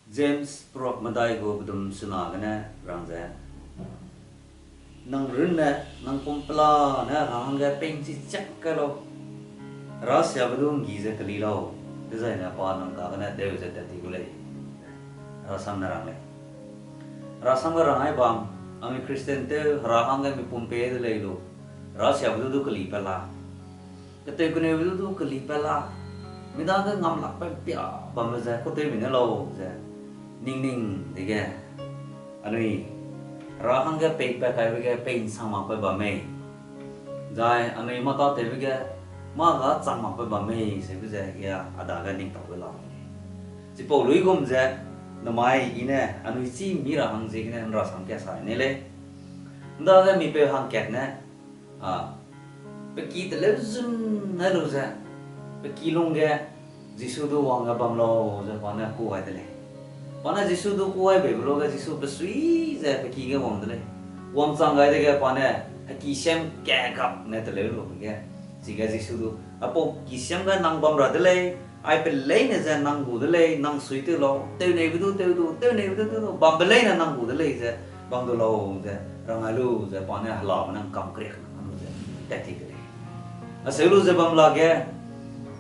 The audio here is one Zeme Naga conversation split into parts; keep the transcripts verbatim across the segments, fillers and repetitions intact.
James peruak medai gu pedum sena gene rang ze, nang runne, nang pum pelane Hera hangge pei'nchi chak kai lau. Hera siabe du ’nggi ze keli lau. Dezaine pa nang dagene teu ze tat ti gu lei. Hera sam ne rang lei. Hera sam ge rang ai bam, anui Christian tew Hera hangge mi pum pei de lei lu. Hera siabe du du keli pat la. Ketew keneube du du keli pat la, midage ngam lak pat pia bambe ze, kau tewbe ne lau ze, ning ning dege, anui Hera hangge pei pat kaibe ge pei ’nsang mak pat bam mei, zai anui mâ tâtewbe ge mâ ga chang mak pat bam mei, seube ze ia a dage ning taube lau. Chipau luigum ze, namai i ne anui chî mi ra hang ziegene ’nrasam ka sai ne lei. ’Ndage mipeu hangkat ne, a, pe ki teleu zun ne lu ze, pe ki lungge Jisu du wangge bam lau ze pa ne kû gai de lei. Pa ne Jisu du kû gai beibe luge Jisu pe sui ze pe ki ge wang de lei. Wangchang gai dege pa ne heki siam kagap ne teleu lube ge, chige Jisu du, aipau ki siam ge nang bam ra de lei, ai pe leine ze nang gu de lei, nang suitew lau, tewneibe du tew du, tewneibe du tew du, bambe leine nang gu de lei ze, bam du lau ze, rang ai lu ze, pa ne helame ne ’ngkam keriak na lu ze, tat ti de lei. Acheu lu ze bam lage,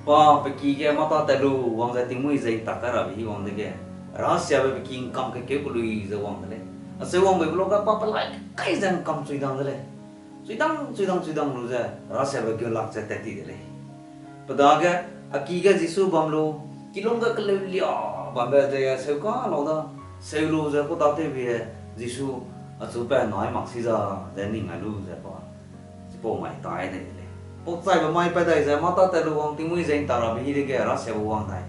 pa pe ki ge mâ tâ tat lu wang ze tingmuî zei tak kai rabe hi wang dege, Hera siabe pe ki ’ngkam kekeu kelui ze wang de lei. Acheu wang beibe luge pa pelai kai ze ’ngkam chuidang de lei. Chuidang, chuidang, chuidang lu ze, Hera siabe gu lak ze tat ti de lei. Pe dage, a ki ge Jisu bam lu, kilung ge keleu lia bambe ze acheu ka lau da, seu lu ze kau tâtewbe Jisu achu pa nai mak si za ze ning ai lu ze pa, chipau mai tai dai de lei. Pau chaibe mai pat dai ze mâ tâ tat lu wang tingmuî zei ’ntak rabe hi dege Hera siabe wang dai.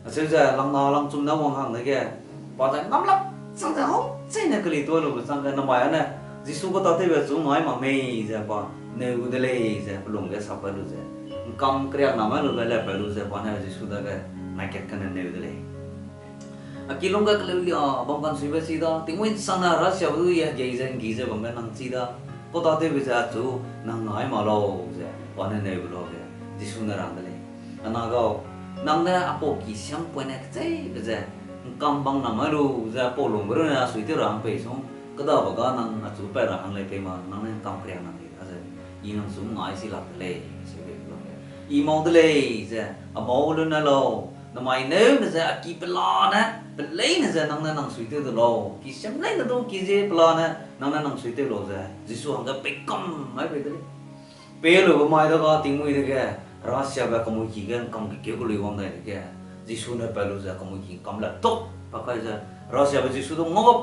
Acheu ze langna langchum ne wang hang dege, pa ze ngam lak chang ze hau cheîne keli tuâ lube chang ge namai â ne, Jisu kau tâtewbe chu ngai mak mei ze pa neu gu de lei ze pe lung ge sap pat lu ze, ’ngkam keriak na mai lube le pat lu ze pa ne Jisu dage nai kat kane neu de lei. A kilung ge keleu lia bam kansuibe chi da, tingmuî ’nsangne Hera siabe du i hegei ze ’nggi ze bambe nang chi da, kau tâtewbe ze achu nang ngai mak lau ze pa ne neu be luge, Jisu ne rang de lei. A na gau, nang ne aipau ki siam poine kecheibe ze, ’ngkam bang na mai lu ze aipau lungbe runne a suitew ra hang pei sung, kêdabe ga nang achu pat ra hang lei pei ma, nang ne ’ngkam keriak na lei, a ze, i nang chu ngai si lak de lei, seube be luge, i mau de lei ze, a mau lu ne lau, namai neume ze a ki pelane, pe leine ze nang ne nang suitew de lau, ki siam leine du ki zie pelane, nang ne nang suitew lau ze, Jisu hangge peikam mai bei de lei. Pei lube mai dage tingmuî dege, Hera siabe kemui ki ge ’ngkam kekeu kelui wang dai dege, Jisu ne pat lu ze kemui ki ’ngkam le tok pa kai ze, Hera siabe Jisu du ngau gap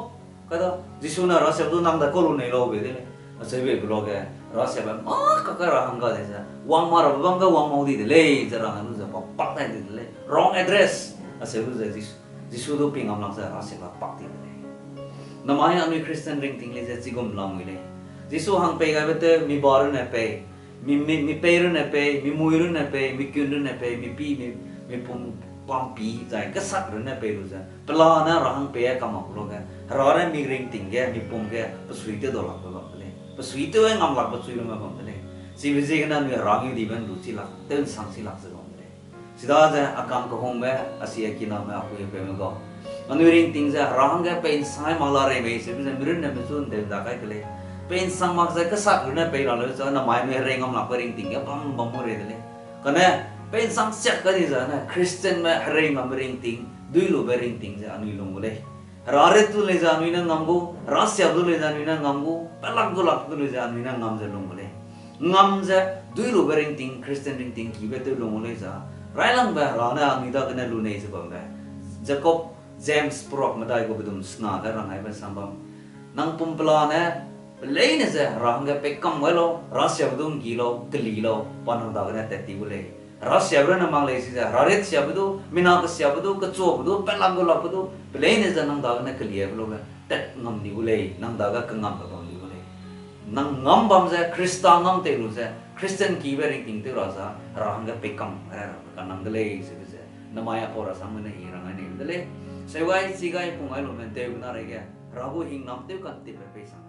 kai da, Jisu ne Hera siabe du nang dai kau lu nei lau bei de lei. Acheu bei be luge, Hera siabe mâ kakai ra hangga de ze, wang ma rabe bam ge wang mau di de lei ze rang lu ze pa pak dai di de lei. Wrong address. Acheu lu ze Jisu, Jisu du pi ngam lak ze Hera siabe pak di de lei. Namai anui Christian ringting lei ze chigum lamui lei. Jisu hang pei gaibe tew mi ba runne pei, mi, mi, mi pei runne pei, mi mui runne pei, mi kun runne pei, mi pi, mi, mi pum pampi zai kesak runne pei lu ze, pelane Hera hang pei kam mak luge, Hera ne mi ringting ge, mi pum ge, pe suitew dau lakbe bam de lei. Pe suitew ngam lakbe chui lume bam de lei. Chibe ziegene anui Hera ngeu dibe ’ndu chi lak, tew ’nsang chi lak ze bam de lei. Chidaze a kang kehungbe, a si a kiname, a pui a peume gau, anui ringting ze Hera hangge pei ’nsang ai mak la rei mei, seube ze mi runne me chu ’ndeu da kai ke lei. Pei ’nsang mak ze kesak runne pei ra leu ze, namai anui herei ngam lakbe ringting ge bam bam mu rei de lei. Kane, pei ’nsang siak kai di zane, Christianme herei ngamme ringting, duilube ringting ze anui lung gu lei. Hera ret du lei ze anui ne ngam gu, Hera siabe du lei ze anui ne ngam gu, pelak du lak du lei ze anui ne ngam ze lung gu lei. Ngam ze, duilube ringting, Christian ringting kibe tew lung gu lei ze, railangbe Hera ne anui dagene lu nei ze bambe, Jacob, James peruak medai gu pedum sena ge rang aibe sam bam, nang pum pelane, pe leine ze Hera hangge pei kam gai lau, Hera siabe du ’nggi lau, keli lau, pa nang dagene tat ti gu lei. Hera siabe runne mak lei chize, Hera ret siabe du, mina kesiabe du, kechuabe du, pelak gu lakbe du, pe leine ze nang dagene keliabe luge tat ngam di gu lei, nang dage kengambe bam di gu lei. Nang ngam bam ze, Khrista ngam tei lu ze, Christian kibe ringting tew ra za, Hera hangge pei kam, Hera rabe kanang de lei, seube ze, namai apau rasangme ne i rang ai nei de lei. Seugai, chigai, pung ai lume ’nteube na reige, Hera gu hingnam tew kantipbe pei sang